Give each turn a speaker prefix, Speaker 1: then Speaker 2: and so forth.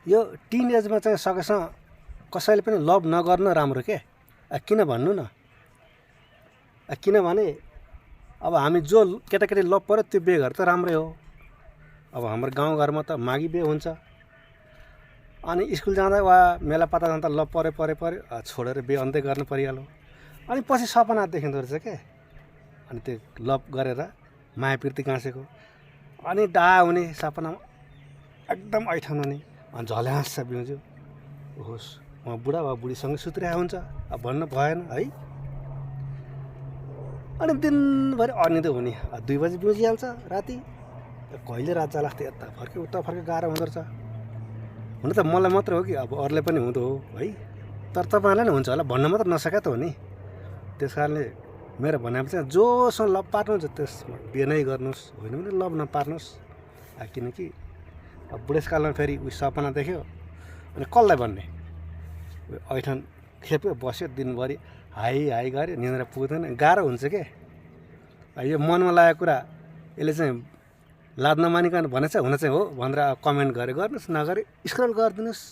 Speaker 1: यो टिन एजमा चाहिँ सकेसम्म कसैले पनि लभ नगर्न राम्रो के। किन भन्नु न, किनभने अब हामी जो केटाकेटी लभ पऱ्यो त्यो बिहे गरेर त राम्रै हो। अब हाम्रो गाउँघरमा त मागी बिहे हुन्छ, अनि स्कुल जाँदा वा मेला पाता जाँदा लभ पऱ्यो छोडेर बिहे अन्त्य गर्नु परिहाल्यो। अनि पछि सपना देखिँदो रहेछ के। अनि त्यो लभ गरेर माया प्रीति गाँसेको अनि डाहा हुने सपनामा एकदम ऐठान हुने, अनि झल्यास बिउज्यो होस् म बुढा वा बुढीसँगै सुत्रिरहेको हुन्छ। अब भन्नु भएन है। अनि दिनभरि अनिदो हुने, 2 बजी बिउजिहाल्छ राति। कहिले रात जाला जस्तो यता फर्के उता फर्के गाह्रो हुँदो रहेछ। हुन त मलाई मात्र हो कि, अब अरूले पनि हुँदो हो है, तर तपाईँलाई नै हुन्छ होला, भन्न मात्र नसके त हो नि। त्यस कारणले मेरो भनाइमा चाहिँ जोसँग लभ पार्नुहुन्छ त्यसमा बिहे नै गर्नुहोस्, होइन भने लभ नपार्नुहोस्। किनकि अब बुढेसकालमा फेरि उयो सपना देख्यो अनि कसलाई भन्ने, ऐठन खेप्यो बस्यो दिनभरि हाई हाई गऱ्यो, निन्द्रा पुग्दैन, गाह्रो हुन्छ के। यो मनमा लागेको कुरा यसले चाहिँ लाज नमानिकन भने चाहिँ हुन चाहिँ हो भनेर कमेन्ट गर्नुहोस्, नगरे स्क्रोल गरिदिनुहोस्।